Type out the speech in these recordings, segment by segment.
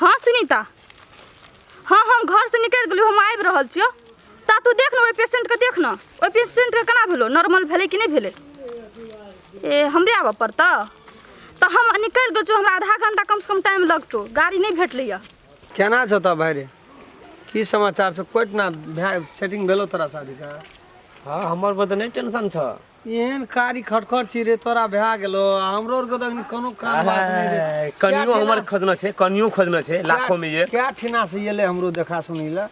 हँ सुनीता हँ हम घरसँ निकलि गेलियौ हम आबि रहल छियौ ता तू देख ने ओहि पेशेंटके देख ने ओहि पेशेंटके केना भेलौ नॉर्मल भेलै कि नहि भेलै ए हमरे आबऽ पड़तौ तऽ हम निकलि गेल छियौ हमरा आधा घंटा कमसँ कम टाइम लगतौ गाड़ी नहि भेटलैए केना छौ तब भाइ रे की समाचार छौ कोइटना भए सेटिंग भेलो तोरा शादीके हाँ हमर पर तऽ नहि टेंशन छ एहन कारी खटखट छी रे तोरा भए गेलो आ हमरो आरके तऽ अखनी कोनो काम बात नहि रे कनियो हमर खोजना छै कनियो खोजना छै लाखों में एक क्या ठिना से एलै हमरो देखा सुनी ला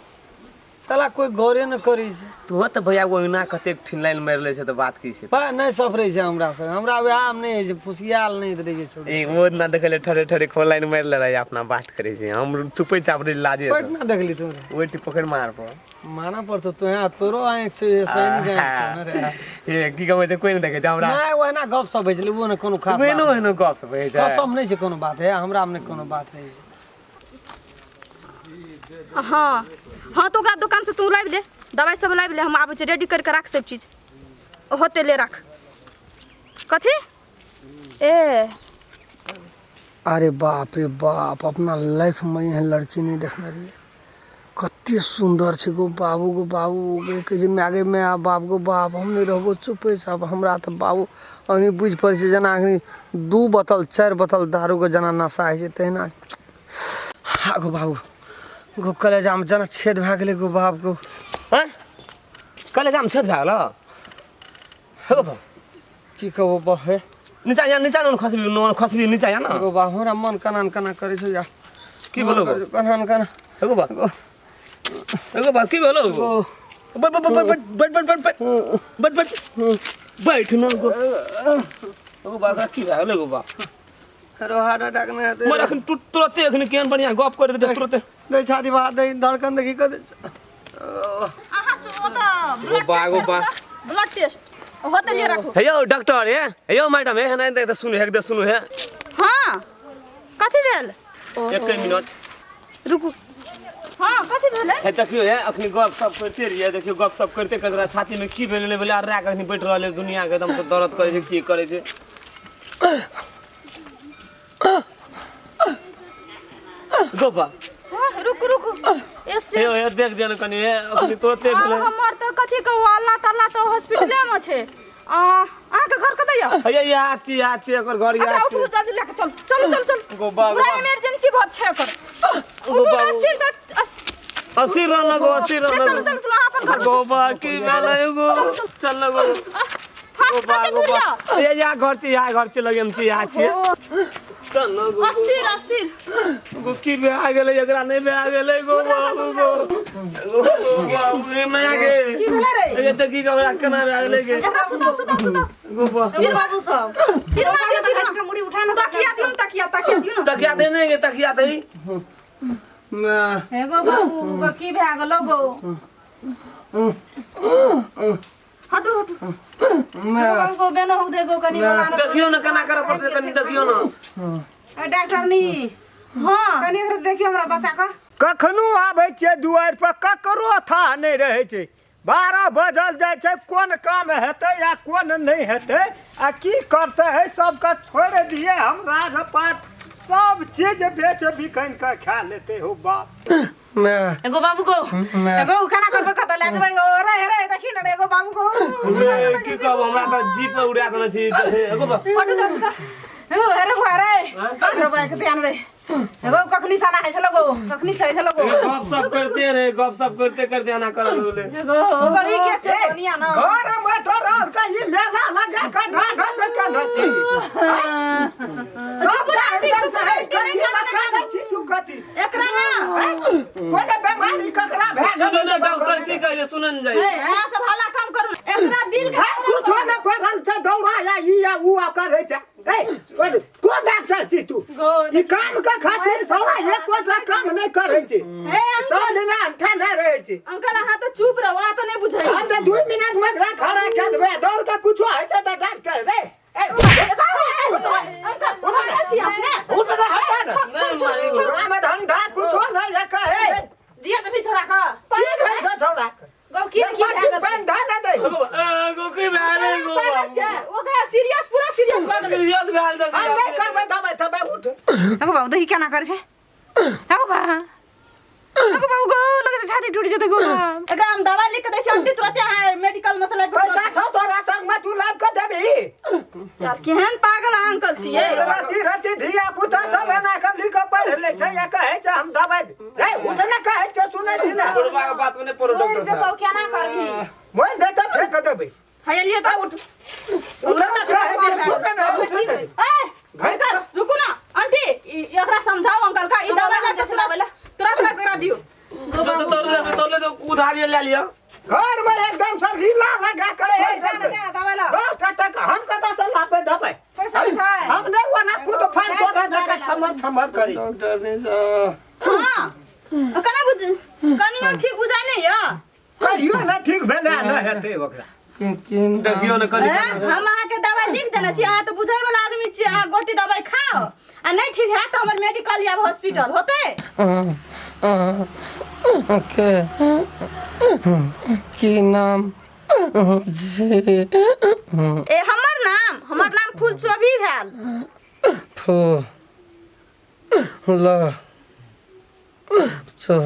साला कोई गौरे न करै छै तू तऽ भैया ओहिना कतेक ठिन लाइन मारि लै छै तऽ बात की छै पा नहि सफरै छै हमरा से हमरा वएह मे नहि होइ छै फुसियाल नहि रहै छै छोड़ू ए ओ ना देखले ठरे ठरे खो लाइन मारि ले रहे अपना बात करै छै हम चुपै चाप रही लाजे पट ना देखली तू रे ओहि पकड़ मार पर माना पड़तो तो यहाँ तोरो आँखि छै सैनिक आँखि छै ने रे हे की कहै छै कोई नहि देखै छै हमरा नहि ओहिना गप सप होइ छलै ओ ने कोनो खास ओहिनो बात ओहिनो गप सब होइ छै कसम नहि छै कोनो बात है हमरा मे नहि कोनो बात है हँ हँ तऽ ओकरा दोकानसँ तू लाबि ले दवाइ सब लाबि ले हम आबै छी रेडी करिके राख सब चीज होतै ले राख कथी ए अरे बाप रे बाप अपना लाइफ में एहन लड़की नहीं देखने रहिए कते सुन्दर छै गो बाबू गो बाबू गे कहै छै माय गे माय बाप गो बाप हम नहि रहबो चुपे चाप हमरा तऽ बाबू अखनी बुझि पड़ै छै जेना अखनी दू बोतल चारि बोतल दारूके जेना नशा होइ छै तहिना हा गो बाबू गो कलेजामे जेना छेद भए गेलै गो बाप गो आँय कलेजामे छेद भए गेल हे गो की कहबो बा हे नीचा या नीचा नून खसबी नून खसबी नीचा या ना गो बा हमरा मन कना न कना करै छै या की भेलो मन करै छै, कना न कना हे गो बा हे गो बा की भेलो गो बैठ बैठ बैठ बैठ बैठ बैठ बैठ बैठ बैठ बैठ न गो गो बा की भए गेलै गो बा रो हार्ट अटैक नहि हेतै मर अखन तुरते अखन केहन बढ़िया गप कर देते तुरते दै छाती भात दै धड़कन देखी कऽ दै अहाँ ओतऽ गो बा गो बा ब्लड टेस्ट होतै लिए राखू हे यौ डॉक्टर हे हे यौ मैडम हे नहीं तो सुनू हे सुनू हे हाँ कथी भेल एक मिनट रुकू हाँ कथी भेलै हे देखियो हे अखनी गप सप करते रहिए देखियो गप सप करते करते छाती में की भेलै नहि भेलै आर राख अखनी बैठ रहल है दुनिया के एकदम से दर्द करे छै की करे छै गोपा हाँ, रुकू रुकू ए से हे हे देख दिया ने कनी हे अखनी तुरते आ, भेलै हमर तऽ कथी कहू अल्लाह तल्ला तऽ हॉस्पिटले मे छै आ, अहाँके घर कतऽ यऽ हे यहाँ छी यहाँ छी एकर घर एकरा यहाँ छी उठू जल्दी लए कऽ चलू चलू चलू चलू गोबा, पूरा गोबा। इमरजेंसी बहुत छै एकर उठू गोबा, ने स्थिर से अस्सी रन लगो अस्सी रन चलू चलू चलू अहाँ अपन घर गोबा की भेलै गो चल लगो फास्ट कते दूर यऽ ये यहाँ घर छी यहाँ घर छी लगे हम छी यहाँ छी चल न गो अस्थिर अस्थिर गो की भए गेलै एकरा नहि भए गेलै गो बाबू गो गो बाबू ए माया गे की भेलै रे ए तऽ की कबरा केना भए गेलै गे एकरा सुताउ सुताउ सुताउ गो बाबू सिर बाबू सब सिर मा दियौ सिर के मुड़ी उठा ना तकिया दियौ तकिया तकिया दियौ ने तकिया दे ने गे तकिया दे माय एगो बाबू गो की भए गेलो गो हटू हटू माय बाबू गो बेनो हो दे गो कनी गोला देखियो ने केना करऽ पड़तै कनी देखियो ने डॉक्टर नी हाँ कनी एकरा देखियो हमरा बच्चा का कखनो आबै छियै दुआरि पर ककरो था नहि रहै छै 12 बजल जाइ छै कोन काम हेतै आ कोन नहि हेतै आ की करतै है सबके छोड़ि दियै हम राजपाट सब चीज बेच बिकनि कऽ खा लेतै हो बाप माय एगो बाबू को एगो खाना करबे कत ले जेबै गो रे रे देखी न रे एगो बाबू को रे की कहब हमरा तऽ जीप में उड़ा देने छी एगो बा हटू हटू एगो अरे बुआ रे रे बाइक ध्यान रे एगो कखनी साना है छलो गो कखनी सही छलो गो गप सप करते रहे गप सप करते करते आना करऽ लगलै एगो कभी के चोनिया ना घर में तो रह के ई मेला लगा के ढाढ से केने छी सब एकदम से है कथी लगा छी तू कथी एकरा ना कोन बेमारी ककरा भए सुनू गेलै ने डॉक्टर की कहै छै सुनन जाइ अहाँ सब हल्ला कम करू एकरा दिल हे कुछो ने पढ़ल छै दौड़ा या ई या ऊ आ करै छै ए कोन डॉक्टर छी तू गो ई काम के खातिर साला एकोटा काम नहि करै छै हे सब दिना अंठा नहि रहै छै अंकल अहाँ तऽ चुप रहू अहाँ तऽ नहि बुझै हम तऽ 2 मिनट में एकरा खड़ा कऽ देबै दौड़ के कुछो होइ छै तऽ डॉक्टर रे ए अंकल पागल छी अपने उठ रे हट छोड़ छोड़ छोड़ छोड़ काम धंधा कुछो नहि है कहे दिया तो भी छोड़ा का की भेल छै छौड़ा के? गो की की बाटी बंधा न दे एगो एगो की भेल एगो पागल छै ओकरा सीरियस पूरा सीरियस भऽ गेलै सीरियस भेल हम नहि छै करबै दबाइ तबाइ उठ एगो बाबू देखी केना करै छै हौ बा हौ बाबू गो लगै छै छाती टूटि जेतै गो बाप। एकरा हम दवा लिख के दै छी आंटी, तुरते अहाँ मेडिकल में से लाबि पैसा कऽ। छौ तोरा संग में, तू लाब के देबही? यार, केहन पागल अहाँ अंकल छियै। राति राति धिया पुता सब एना के लिख के पढ़ लै छै या कहै छै हम दबाइ रे उठ ने, कहै छै सुनै छी ने। बुढ़बा के बात में नहीं पड़ो मरि डॉक्टर जेतौ साहब। केना करबही? मरि जेतै फेंक देबै। हयलिए तऽ उठ। उठ ने कहै छै, सुनै ने, उठ ने। ए अंकल रुकू ना, आंटी एकरा समझाओ अंकल का, ई दवा ला के तुरंत तुरंत ला करा दियो। जो तो तोड़ ले, तोड़ ले, जो उधारी ले लिया। घर में एकदम से लीला लगा कर ए, जा ना, जा ना, दवाइ ला। 10 टका हम कतऽ से लाबे देबै? पैसा छै। हम नहि ओना खुद फाइन तोरा जकाँ छमर छमर करी। डॉक्टर नहीं साहब। हां, कना बुझ कनियो ठीक बुझाइ नहीं या? कहियो ना ठीक भेलै आ नहि हेतै ओकरा। देखियो ने कनि। ए, हम अहाँके दवाई लिख देने छी, अहाँ तऽ बुझै वाला आदमी छी, अहाँ गोटी दवाई खाओ आ नहीं ठीक है तऽ हमर मेडिकल या हॉस्पिटल होते। के की नाम जी? ए हमर नाम फूल चोभी भेल। फू ल चो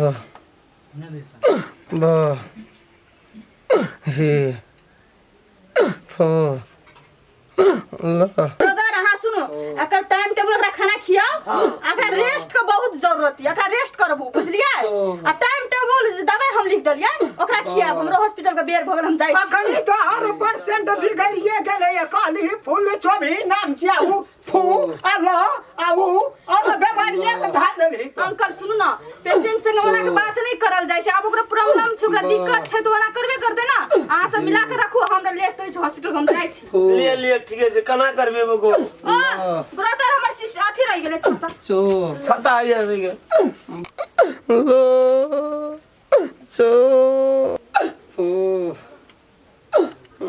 ब ही फो ल। ब्रदर, अहाँ सुनू, एकर टाइम टेबुल एकरा खाना खियाओ, एकरा रेस्ट के बहुत जरूरत है, एकरा रेस्ट करबू, बुझलियै? आ टाइम टेबुल जे दवाई हम लिख देलियै ओकरा खियाब। हमरो हॉस्पिटल के बेर भऽ गेल, हम जाइ छी। अखनी तो हर परसेंट बिगड़िए गेलै। कहली फूल चोभी नाम छियै, उ फू आ ल आ उ और बेमारिए के धा देलही। अंकल सुनू ना, पेशेंट संगे ओना के बात नहीं करल जाइ छै। आब ओकरा प्रॉब्लम छै, ओकरा दिक्कत छै तऽ ओना करबे करतै ना। अहाँ सब मिला के राखू, हमरा लेट होइ छै हॉस्पिटल, हम जाइ छी। लिए लिए, ठीके छै, केना करबे गो? ओ ब्रदर, हमर सिस्टर अथी रहि गेलै छता। चो छता आइए गेल। ल चो फू ल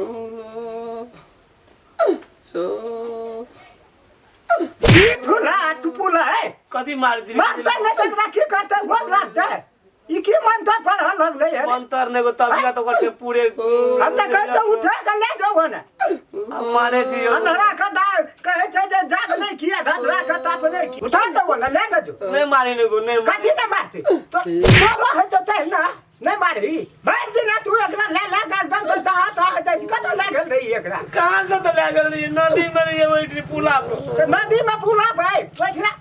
चो। की फूला तू फूला है? कथी मार छी? मारतै नहि तऽ एकरा की करतै? गोर लागतै? ई की मंत्र पढ़ऽ लगलै है? मंतर ने गो, तबियत ओकर छै पूरे। हम तऽ कहै छै उठा के ले जाउ ने। हम माने छी यौ। अन्हरा के दा कहै छै जे जागलै किया, धधरा के तापलै की? उठा देबो ने, ले ने जो। नहीं मारे ने गो, नहीं। कथी नहि मारतै? तो तोरो है तऽ तै ने नहि मारही। भरि दिना तू एकरा ले ले के एकदम से चाह चाह जाइ छी। कतऽ लए गेल रही एकरा? कहाँ से तो ले गेल रही, नदी में रही ओहि पुला पर। तऽ नदी में पुला पर बैठला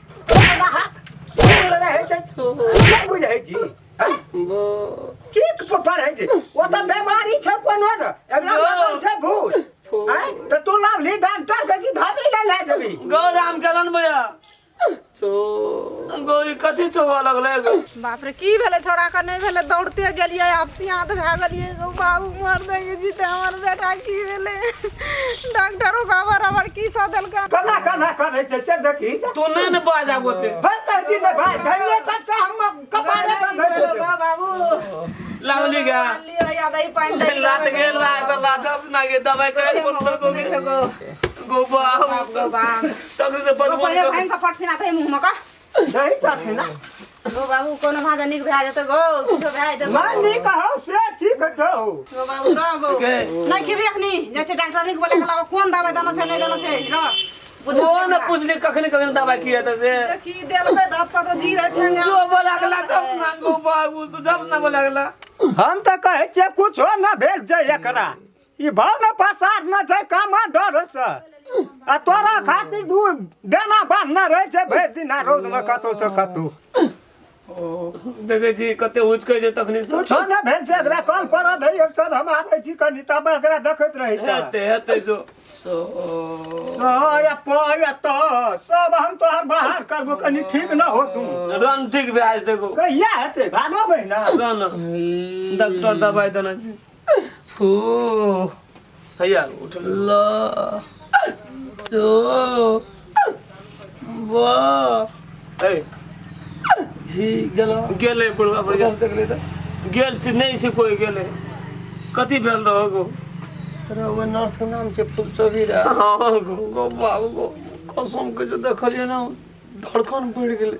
पुल रहै छै, नहि बुझै छी की पढ़ै छै? ओ तऽ बेमारी छै कोनो ने, एकरा लगल छै भूत। आँय, तऽ तू लावली डॉक्टर के की धाबी ले ले जेबी? गौ राम केलन भैया। चो गौ, ई कथी चोबऽ लगलै गौ? बाप रे, की भेलै छोड़ा के? नहि भेलै, दौड़ते गेलियै, अपसियाँत भए गेलियै। गौ बाबू, मर देंगे जीते हमर बेटा। की भेलै? डॉक्टरो खबर अबर की सब देलकै? केना केना करै छै से देखी। तू नहि ने बाज आब ओते। भरि कहै छी ने भाय, धैले सबसँ हम कपारे पर धरि गौ देबै। बाबू। लावली गा। लिअ या दही पानि दही। लात गेल ला तऽ लात ना गे, दवाई करे बोल गो। नहि छै गौ। गो बाबू। गौ बाबू। तकरी से गौ, बदबू। पहिले भाँगि कऽ पटसिना दही मुँहमे कऽ। नहीं चढ़े ना। गौ बाबू, कोनो भाजा नीक भए जेतै गौ, किछो भए जेतै गौ। नहीं नीक हौ से ठीक छौ। गौ बाबू, रह गौ। के? नहि खेबी अखनी, जाइ छै डॉक्टर नीक बोले के, कोन दवाइ देना छै, नहि देना छै, रह। ओ ने पुछली कखनी कखनी दवाई खिएतै से। देखी देलकै धत पत जीरे छंगा। जो बोला गेला तब ना गो बाबू, तू जब ना बोला गेला। हम तऽ कहै छियै कुछो न भेल छै एकरा, ई भाव न पसार न छै कामा डर से, आ तोरा खातिर दू देना बान्हने रहै छै भरि दिना रौदमे कतौ से कतौ। देखै छी कते उचकै छै तखनी से। कुछो न भेल छै एकरा, कल पर धै एक सर, हम आबै छी कनि, तब एकरा देखैत रही तऽ। हेतै हेतै जो। चो स या प या त सब हम तोहर बाहर करबो, कनि ठीक न हो तू। रन ठीक भए जेतै गो। कहिया हेतै? भादो महीना। रन डॉक्टर दवाई देने छै। फू हैया उठल। ल चो ब ए ही गेलो। गेलै बुढ़वा पर गेल। देखले तऽ। गेल छी, नहि छै कोइ, गेलै। कथी भेल रहो गो? तोरा ओ नर्स के नाम छै फूल चौबी रे। हाँ गो। गो बाबू गो, कसम के जो देखलियै ने, धड़कन बढ़ि गेलै।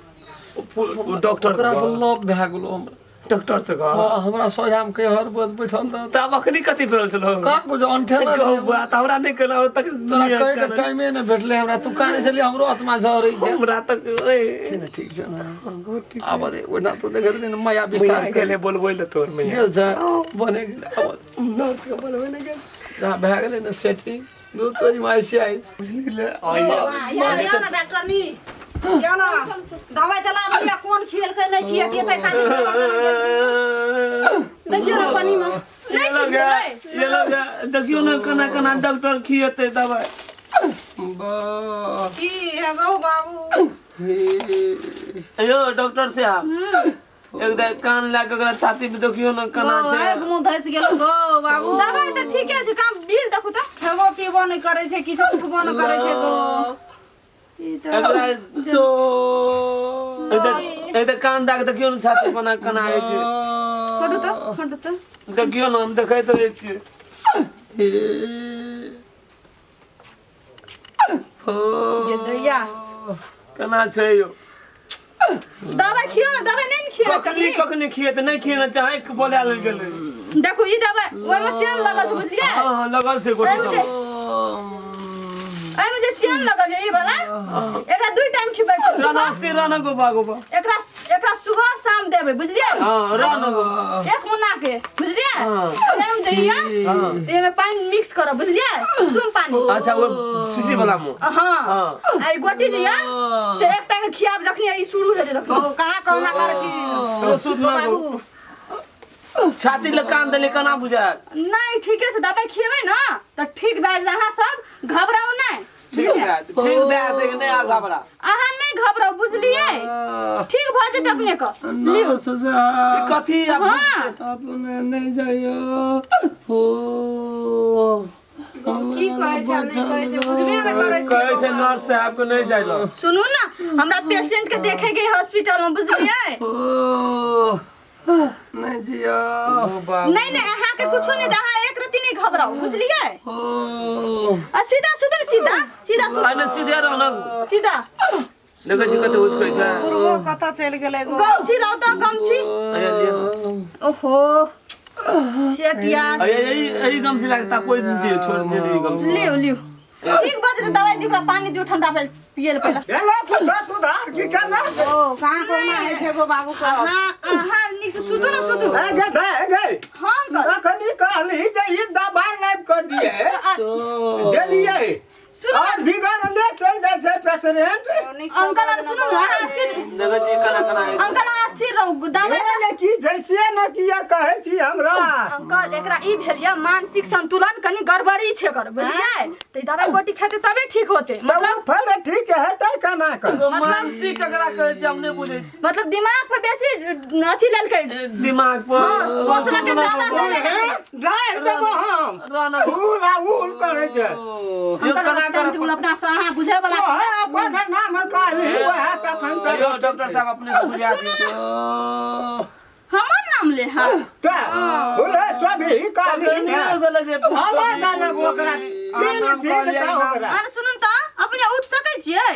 ओ डॉक्टर ओकरा से लव भए गेलो हमरा। डॉक्टर से कह। हाँ, हमरा सोझामे के हर बोत बैठल रह। तब अखनी कथी भेल छलो? का कुछ अनठेना कहू बात हमरा नहि कहला तक। तोरा कहे के टाइमे नहि भेटलै हमरा। तू काने छली, हमरो आत्मा झरै छै। हमरा तक छै ने, ठीक छै ने? आब दे ओना तू देखैत रही ने, माया विस्तार गेले बोलबै ले तोर मैया गेल छै, बने गेलै। आब नर्स के बोलबै ने गेल। जहाँ भए गेलै ने सेटिंग, दू तोरी माय से आइ बुझली ले। यौ ने डॉक्टर नी, यौ ने दवाइ तऽ लाबलियै, कोन खियलकै नहि खियेतै, खाली देखियौ ने पानिमे। नहि ठीक भेलै। ये लोग देखियो ने केना केना डॉक्टर खियेतै दवाइ। वाह। की हे गौ बाबू? यो डॉक्टर साहब, एक कान लए के ओकरा छाती पे देखियो ने केना छै। एक मुँह धसि गेल गौ बाबू। दवाइ तऽ ठीके छै, काम बिल देखू तऽ। खेबो पीबो नहि करै छै, किछो उठबो नहि करै छै गौ। ई तऽ एकरा जो एक कान दए के देखियो ने छाती बना केना होइ छै। हटू तऽ, हटू तऽ। देखियो ने, हम देखैत रहै छियै। दैया। केना छै यौ? दवाइ खियो ने, दवाइ नहि ने खियो। कखनी कखनी खियेतै? नहि खियेना चाहे बोला लेल गेलै। देखू, ई दवाइ ओहिमे चेन लगल छै, बुझलियै? हँ हँ, लगल छै गोटी एहिमे सब। जे एहिमे जे चेन लगल छै ई वाला, एकरा दुई टाइम खिबै छै सुबह। राना राना गोबा गोबा। एकरा एकरा सुबह शाम देबै, बुझलियै? हँ, राना गोबा। एक मुन्ना के, बुझलियै? हाँ। एहिमे दैया एहिमे पानि मिक्स करब, बुझलियै? सुसुम पानि। अच्छा, ओ शीशी वाला मुँह? हाँ। हाँ। आ ई गोटी दिया से एक टाइम खियाब, जखनी ई शुरू हेतै तखनी। गौ कहाँ कहुना करै छी। तो सुत ना बाबू। छाती लग कान देले, केना बुझायल? नहीं, ठीके से दवाइ खिएबै ने तऽ ठीक भए जायत। अहाँ सब घबराउ नहि। ठीक भए, ठीक भए जेतै कि नहि? आ घबरा अहाँ नहि घबराउ, बुझलियै? ठीक भऽ जेतै अपने के। लिउ। नर्स साहब। ई कथी आब? हाँ। अपने नहि जाइयो हो। की कहै छै नहि कहै छै, बुझबे नहि करै छै। कहै छै नर्स साहब के नहि जाइ लऽ। सुनू ने, हमरा पेशेंट के देखे के हॉस्पिटल में, बुझलियै? ओ नहि जियो। ओ बाप। नहीं नहीं, अहाँ के कुछो नहीं, अहाँ एक रति नहीं घबराउ, बुझलियै? ओ आ सीधा सुतू ने, सीधा सीधा सुतू। एहिमे सीधे रह ने। सीधा। देखै छी कते उचकै छै। बुढ़बो कतऽ चलि गेलै गो? गमछी लाउ तऽ, गमछी। अरे लिअ। ओहो सेट यार। अरे एहि एहि गमछी लागता कोई नहीं दियो, छोड़ दे ई गमछी। लिउ लिउ, ठीक भऽ जेतै। दवाइ दियौ ओकरा, पानि दियौ ठंडा भेल पियै लए पहिले। एना सुधा सुधार की केना? ओ कहाँ कहुना होइ छै गो बाबू के? अहाँ अहाँ नीक से सुतू ने, सुतू। हे गे हे गे। हाँ अंकल। अखनी कहली जे ई दबाइ लाबि कऽ दिए देलियै। सुनू। और बिगड़ले चलि जाइ छै पेशेंट। अंकल, अहाँ सुनू ने, अहाँ स्थिर। देखै छी केना केना होइ छै। अंकल, अहाँ स्थिर रहू, दवाइ ने की जैसे ने किया कहै छी हमरा। अंकल, एकरा ई भेल यऽ मानसिक संतुलन कनि गड़बड़ी छै एकर, बुझलियै? तऽ ई दवाइ गोटी खेतै तबे ठीक होतै। तब मतलब फेर ठीक हेतै केना कऽ? एगो मानसिक ककरा कहै छै, हम नहि बुझै छी। मतलब दिमाग पर बेसी अथी लेलकै। ए, दिमाग पर। हाँ, सोचलकै ज्यादा देलकै। जाय देबो हम। रहना। उल आ उल करै छै। यो अंकल, केना टाइम करऽ? टेबुल अपना से अहाँ बुझै वाला ओहे अपन नाम कहली ओहे तखन से। यो डॉक्टर साहब, अपने से बुझा सुनू दियौ। ने, हमर नाम ले, हाँ। तऽ बोले चबी कहली ने। अलग अलग ओकरा छील छील कऽ ओकरा। अन सुनू तऽ, अपने उठ सकै छियै?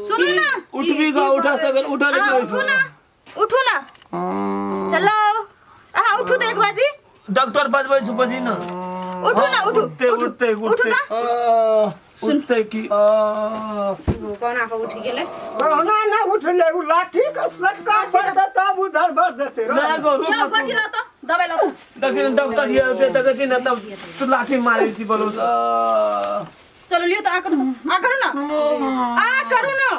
सुनू ने। उठबी गा, उठा सकल, उठा ले। अहाँ उठू ने, उठू ने। हेलो, अहाँ उठू तऽ एक बाजी। डॉक्टर बजबै छै, बजी न। उठू ने, उठू। उठते उठू। उठते उठू उठते तऽ। उठते की? कोना कऽ उठि गेलै? कहुना ना उठले, उ लाठी के सटका पड़तै तब उधर भर देतै। नहि गो, रुक। यौ, गोटी लाउ तऽ, दवाइ लाउ तऽ। देखिन डॉक्टर ये छै, देखै छी ने, तब तू लाठी मारै छी बोलो। चलू, लियौ तऽ, आ करू तऽ, आ करू ने, आ करू ने,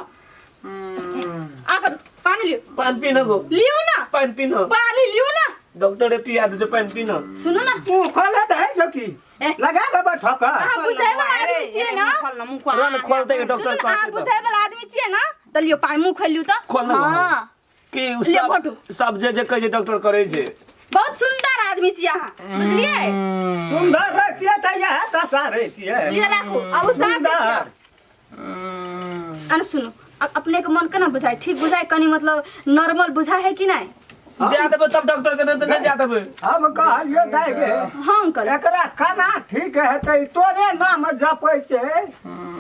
आ करू, पानी लियौ। पानि पी न गो। लियौ ने। पानि पी न। पानी लियौ ने। डॉक्टरे पिया दे छै, पानि पी न। सुनू ने। मुँह खोले दे जो की। ए। लगा देबै ठोकर। अहाँ बुझै वाला आदमी छियै ने? खोल ने मुँह। रन खोलते के डॉक्टर सुनू ने, अहाँ कहते तऽ बुझै वाला आदमी छियै ने? तऽ लियौ पानी, मुँह खोलि लियौ तऽ। खोल ने। हाँ। कि उ लिअ सब फोटो। सब जे जे कहै छै डॉक्टर करै छै। बहुत सुंदर आदमी छियै अहाँ, बुझलियै? सुन्दर रहतियै तऽ इएह दशा रहितियै। लिअ, राखू, आब ओ साँझ के सुन्दर। अन सुनू, अपने के मन केना बुझाय? ठीक बुझाय कनि, मतलब नॉर्मल बुझाय है कि नहि? जा देबै तब डॉक्टर के, नहि तऽ नहि जा देबै। हम कहलियो दाइ गे। हाँ अंकल। एकरा केना ठीक हेतै? तोरे नाम जपै छै,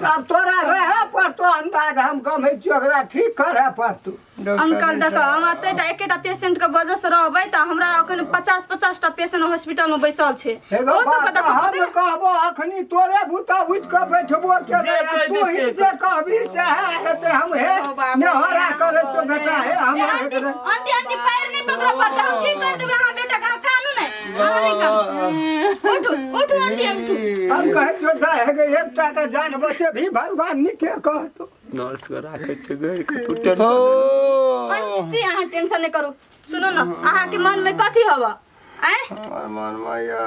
आब तोरा रहै पड़तो। अन्दाज हम गमै छियो, एकरा ठीक करऽ पड़तौ। अंकल देख हम एतेटा एकेटा पेशेंट के वजह से रहबै तऽ हमरा अखन 50 50 टा पेशेंट हॉस्पिटल में बैसल छै हे ओ सबके बाबा, देखऽ हम पड़तै ने। कहबो अखनी तोरे भूता उठि कऽ बैठबो के जे कहै तू छै ही से जे कहबी सएह हेतै। हम हे नेहरा करै छौ बेटा, हे ए, हम आंटी आंटी आंटी पैर नहीं पकड़ऽ पड़तै, हम ठीक कर देबै अहाँ बेटा के, अहाँ कानू नहि, अहाँ नहि कानू। उठू उठू आंटी उठू। हम कहै छौ दाय हे गे, एकटा के जान बचेबही भगवान नीके कहतो। नर्स के राखै छै गैर के, तू टेंशन आंटी अहाँ टेंशन नहीं करू। सुनू न, अहाँ के मन में कथी हवा आँय? हमर मन में या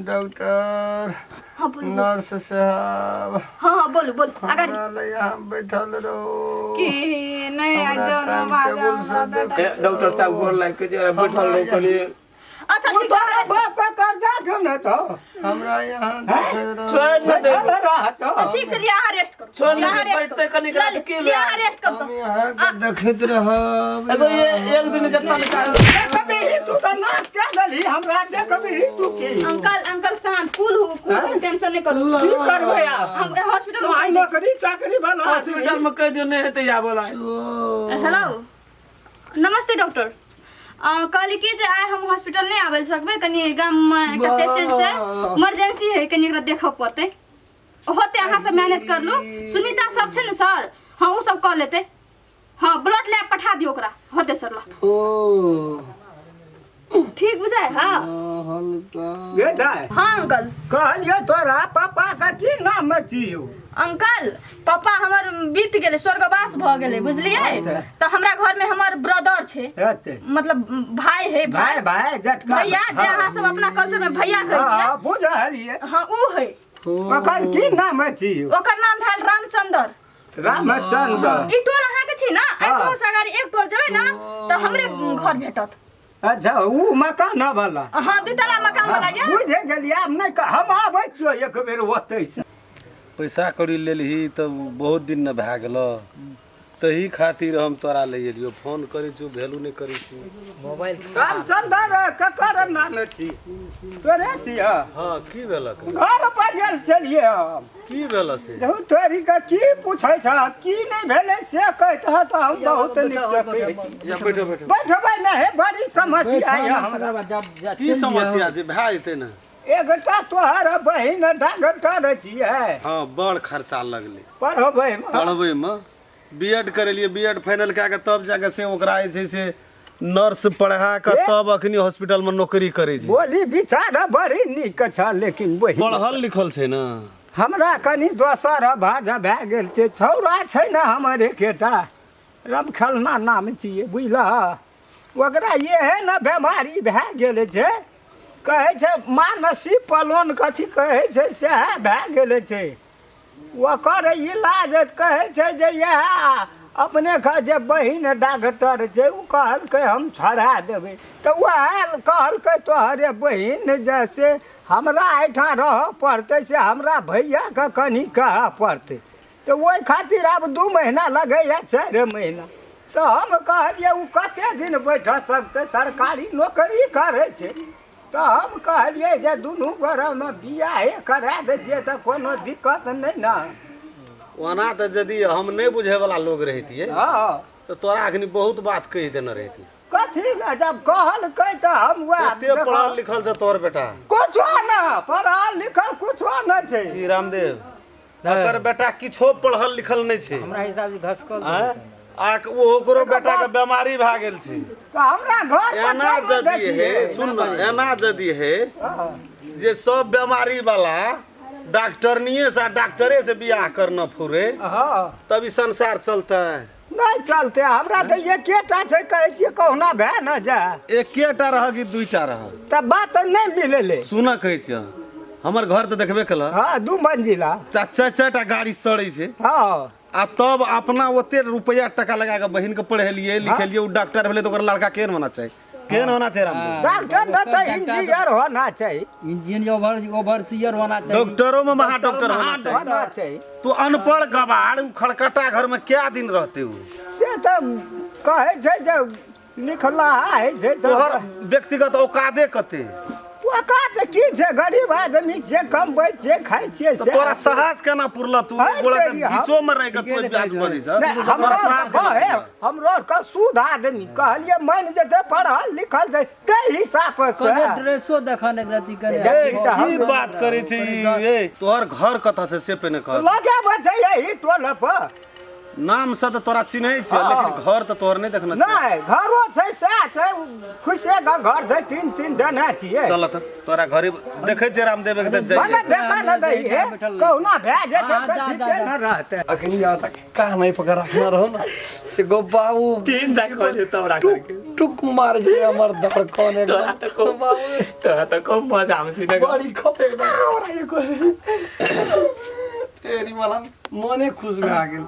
डॉक्टर हाँ बोलू नर्स साहब। हाँ हाँ बोलू बोलू अगाडि। हमरा लए यहाँ बैठल रहो की नहि आ हमरा जाउ ने टाइम बाजा टेबुल से हमरा देख ए, डॉक्टर साहब गोर लागि के जे बैठल रहो कनी। अच्छा तू ठीक छै, तोरा अहाँ बाप के कर्जा क्यों नहि तो हमरा यहाँ देखैत रहो। छोड़ न दे। बैठल रहतो। ठीक छै, लिअ अहाँ रेस्ट करू। छोड़ लिअ न अहाँ दे, रेस्ट बैठते करू। कनी ल काल की लिअ अहाँ रेस्ट करू। हम यहाँ के देखैत रहब। एगो ये एक दिन के तनखा देखबही तू तऽ नाश कए देलही हमरा, देखबही तू की। अंकल अंकल शांत, कूल हो कूल हो, टेंशन नहीं करू। की करबै आब? हम हॉस्पिटल तू में आइ कहि दै नौकरी चाकरी वाला हॉस्पिटल में कहि दियौ, नहि हेतै आबऽ ला। छी। हेलो नमस्ते डॉक्टर, कहली कि जे आइ हम हॉस्पिटल नहीं आबि सकबै, कनी गाममे एकटा पेशेंट छै, इमरजेंसी है, कनी एकरा देखऽ पड़तै। होतै अहाँ सब मैनेज कर लू। सुनीता सब छै ने सर, हाँ ओ सब कऽ लेतै। हाँ ब्लड लैब पठा दियौ ओकरा। होतै सर ल। ओ ठीक बुझाय। हाँ हल्का गे दाय। हाँ अंकल। कहलियै तोरा पापा के की नाम छियौ? अंकल पापा हमर बीत गेलै, स्वर्गवास भऽ गेलै बुझलियै। अच्छा। तऽ हमरा घर में हमर ब्रदर छै। हेतै। मतलब भाई है, भाई भाई जटका भैया, जे अहाँ सब अपना कल्चर में भैया कहै छियै। हाँ बुझलियै। हाँ ऊ है। ओकर की नाम छियौ? ओकर नाम भेल रामचंद्र। रामचंद्र। ई टोल अहाँ के छै ना? एहि हाँ। टोल से अगाडि एक टोल जेबै ना तऽ हमरे घर भेटत। अच्छा ऊ मकान वाला? हाँ दुई तला मकान वाला ये। बुझे गेलियै। आब नहि हम आबै छियौ एक बेर ओतै से। पैसा कौड़ी लेलही तऽ बहुत दिन ने भए गेलऽ, तही खातिर हम तोरा लए एलियौ। फोन करै छियौ, वैल्यू नहि करै छी। रामचंद्र ककर नाम छी? तोरे छियै? हँ की भेलक? घर पर गेल छलियै हम। की भेल से? देखू तोरी के की पूछै छ, की नहि भेलै से कहितह तऽ हम बहुत नीक से कहिती। या बैठो बैठो। बैठबै नहि, बड़ी समस्या यऽ हमरा। की समस्या छै? भए जेतै ने। एकटा तोहर बहिन डॉक्टर छियै। हँ बड़ खर्चा लगलै पढ़बै मे। पढ़बैमे बी एड करेलियै, बी एड फाइनल कए कऽ तब जाके से ओकरा जे छै से नर्स पढ़ा कऽ तब अखनी हॉस्पिटलमे नौकरी करै छै। बोली विचार बड़ी नीक छ, लेकिन बहिन पढ़ल लिखल छै ने। हमरा कनि दोसर भाज भए गेल छै। छौड़ा छै ने हमर एकेटा, रमखेलना नाम छियै बुझलह। ओकरा इहे ने बेमारी भए गेल छै, कहै छै मानसी पलोन कथी कहै छै, सएह भए गेल छै। ओकर इलाज कहै छै जे इएह अपनेके जे बहिन डॉक्टर छै ओ कहलकै हम छोड़ा देबै, तऽ वएह कहलकै तोहरे बहिन जे से हमरा एहिठाम रहऽ पड़तै, से हमरा भैयाके कनि कहऽ पड़तै। तऽ ओहि खातिर आब 2 महीना लगैए 4 महीना। तऽ हम कहलियै ओ कतेक दिन बैठ सकतै, सरकारी नौकरी करै छै। तऽ हम कहलियै जे दुनू गोरेमे बियाहे करा दै छियै तऽ कोनो दिक्कत नहि ने। ओना तऽ यदि हम नहि बुझैवला लोग रहितियै हँ तऽ तोरा अखनी बहुत बात कहि देने रहितियै। कथी ने जब कहलकै तऽ हम वएह कते पढ़ल लिखल छै तोहर बेटा? कुछो न पढ़ल लिखल कुछो नहि छै। की रामदेव, अकर बेटा किछो पढ़ल लिखल नहि छै। हमरा हिसाब से घसकल। आँय? आ ओकरो बेटा के बीमारी भए गेल छै। तऽ हमरा घर पर एना जमा यदि है, देखियै। सुन न, एना यदि है जे सब बीमारी वाला डॉक्टरनिये से आ डॉक्टरे से बियाह करना फुरे हँ तब ई संसार चलतै? नहि चलतै। हमरा तऽ एकेटा छै, कहै छियै कहुना भए ने जाय। एकेटा रह कि दुईटा रह तऽ बात नहि मिललै। सुन कहै छियह, हमर घर तऽ देखबे केलह। हँ 2 मंजिला। तऽ 4 4टा गाड़ी सड़ै छै। हँ आ तब अपना ओते रुपैआ टका लगा कऽ बहिन के पढ़ेलियै लिखेलियै, ओ डॉक्टर भेलै तऽ ओकर लड़का केहन होना चाही? केहन होना चाही रामदेव? डॉक्टर न तऽ इंजीनियर होना चाही। इंजीनियर ओवरसीयर होना चाहिए। डॉक्टरो में महा डॉक्टर होना चाही। होना चाही। तू अनपढ़ गवार उ खड़कटा घर में क्या दिन रहते उ? से तऽ कहै छै जे लिखला होइ छै तोहर तऽ व्यक्तिगत औकादे कते? औकात की छै गरीब आदमी छै कमबै छै खाइ छियै तऽ से तोरा साहस केना पुरल तू है गोड़ा के तेरी हम- बीचो में रहि के तू ठीके बात ने बजै छ नहि, तोरा हमरो साहस केना हे पुरल? हमरो आरके शुद्ध आदमी कहलियै मानि जेतै पढ़ल लिखल छै ताहि हिसाब से कने ड्रेसो देखन एक रति कने ए, तऽ की हम- बात करै छै ई? ए तोहर घर कतऽ छै से पहिने कह लगेबै छै यही टोल पर नाम से तऽ तोरा चिन्है छियै हँ। लेकिन घर तऽ तोहर नहि देखने छियै नहि घरो छै सएह छै खुशे के घर छै तीन तीन देने छियै चल तऽ तोरा घरे देखै छियै रामदेव के तऽ भने जाइए देखा न दही हे कहुना भए जेतै हाँ, तऽ जा, जा, ठीके जा। न रहतै अखनी यहाँ तक कान नहीं पकड़ रखना रहो ना से गो बाबू तीन टा कहलियै तब राख टुक टुक मार जे हमर धड़कन तोरा एकदम तऽ कम बाबू तोरा तऽ कम मजा आबै छै ने बड़ी खप एकदम तेरी वाला मने खुश भए गेल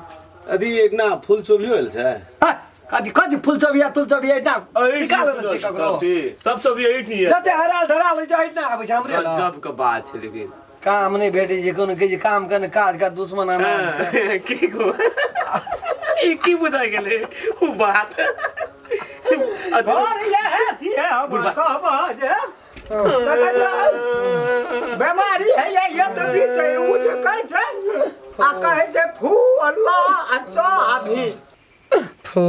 अथी एक ना फूल चोभी होल छै हाँ, कथी कथी फूल चबिया तुल चबिया एहिठा ठिका लेने छै ककरो सब चोभी एहिठी है जते हराल ढराल होइ छै एहिठा आबै छै हमरे लग। गजब के बात छै लेकिन काम नहि भेटै छै कोनो कहै छै काम के काज का दुश्मन अनाज के। की गो ई की बुझाइ गेलै उ बात घर इएह छियै हम कहबह जे देखै छै, बेमारी है ये ये तऽ भी छै ओ जे कहै छै आ कहै छै फू अल्लाह आ च अभी फू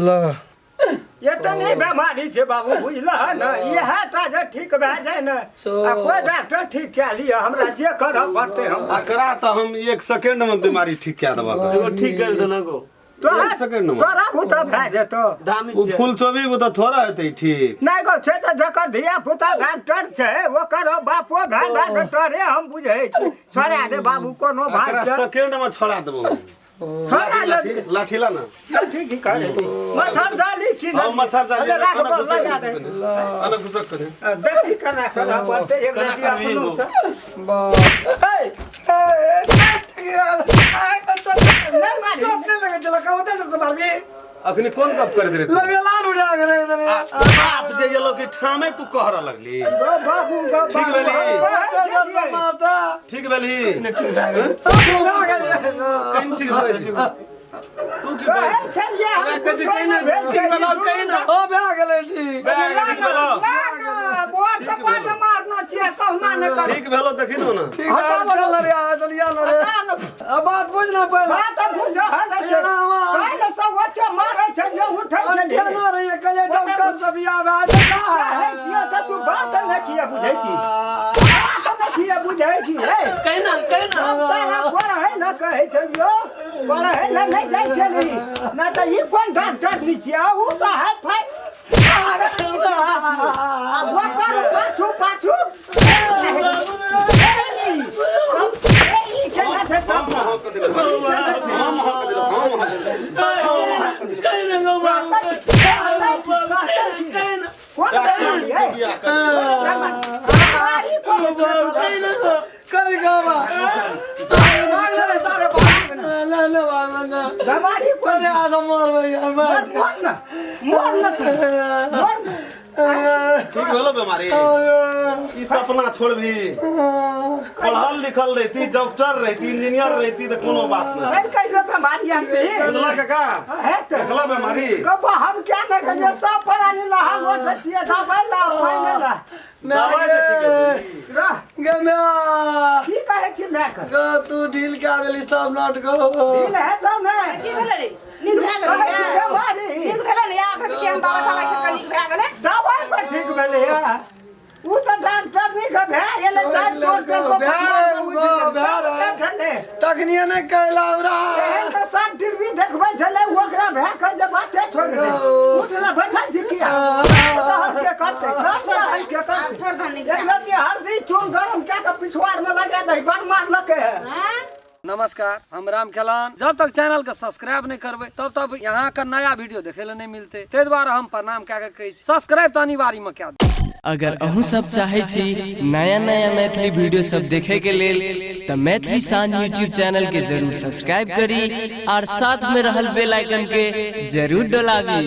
ल एतनी बेमारी छै बाबू बुझलह ने इएह टा जे ठीक भए जाय ने आ कोइ डॉक्टर ठीक कए लिअ हमरा जे करऽ पड़तै हम एकरा तऽ हम एक सेकेंड में बीमारी ठीक कए देबऽ एगो ठीक कर देना गो तोरा एक सेकंड में। तोरा भूता भए जेतौ दामी ओ छै फूल चोभी तऽ थोड़ा हेतै ठीक नहि गो छै तऽ जकर धिया पुता डॉक्टर छै ओकर बापो भेल डॉक्टरे हम बुझै छी छोड़ा दे बाबू कोनो बात एकरा छै सेकेंड में छोड़ा देबो छोड़ा दे लाठी लाठी ला ना ठीक ही करे मच्छर जाली की हम मच्छर जाली अरे राख अना पर घुसक लगा दे अना घुसक कने देखी केना करऽ पड़तै एक केना रति करबही अपनो गो? से नहि मारी अखनी कोन गप करैत रहे तू? बाप जे गेलो कि ठामे तू कहर लगली गो बाबू गो ठीक बाबू, भेली। कहै छलियै। ठीक भेली ठीक भए गेल कहीं ठीक भए गेल तू की बाजै कहै छलियै हम कहै छै, कुछो कहीं ना, नहि भेल ठीक छै। भेलौ, कहीं ना। ठीक भेलो बोर से पाट मारना छियै कहुना नहि कर ठीक भेलो देखी न ना बात बुझ ना पहले बात बुझल छै काल्हि सब ओते मारै छै जे उठै छै अंठेना रहिए कहलिए डॉक्टर सब आबै कहै छियै तऽ तू बात नहि किया बुझै छी बात नहि किया बुझै छी हे कहीं ना कहीं ना हम तारा पढ़ै लए कहै छलियौ पढ़ै लए नहि जाइ छली नहि तऽ ई कोन डॉक्टर नहि छियै ऊ साहेब फाइ आ ओकर पाछू पाछू सब ई केना छै हम हक देलौ हम हक देलौ हम हक देलौ कहीं ना गो बाबू कहीं ना कोन डॉक्टर बेमारी से है बियाह कर बेमारी कोन छै तोरा? कहीं ना गो कभी गावा बेमारी कोन अरे आदम मार भैया मार मर न मर न तू, मर न। ठीक भेलो बीमारी ई सपना छोड़बी पढ़ल लिखल रहती डॉक्टर रहती इंजीनियर रहती तऽ कोनो बात नहीं फेर कहियो बेमारी आनती बुझला काका है तो देखला बीमारी कबो हम क्या नहीं कहियो सब प्राणी लहा लोट छियै दबाई ला पानि ला दवाई से ठीक हेतै। रह गे म्या की कहै छी माय के गो तू ढील के देली सब नट गो दिल है तो ने की भेलै रे नीक भए गेलै कहै छी बेमारी नीक भेलै ने आखन केहन दवा तवा खेलकै नीक भए गेलै दबाई पर ठीक भेलै है उ तऽ डॉक्टर नहीं के भए गेलै चार तोड़ के भए रे गो, भए रे। छलै तखनिए नहि कहला हमरा एहन तऽ सब टीवी देखबै छलै ओकरा भए के जे बाते छोड़ि दे उठला बैठा छी किया तहन के करतै तहन के आब करतै छोड़ दहन नीक एक रत्ती हल्दी चून गरम कए के पिछुआर में लगा दही बड़ मारलकै है हैं नमस्कार हम राम खेलान जब तक चैनल के सब्सक्राइब नहीं करबै तब तक यहाँ का नया वीडियो देखे ला नहीं मिलते ताहि दुआरे हम प्रणाम कए के कहै छी सब्सक्राइब तऽ अनिवार्य में कए दियौ। अगर अहूँ सब चाहै छी नया नया मैथिली वीडियो सब देखे के लेल तऽ मैथिली शान यूट्यूब चैनल के जरूर सब्सक्राइब करी और साथ में रहल बेल आइकन के जरूर डोलाबी।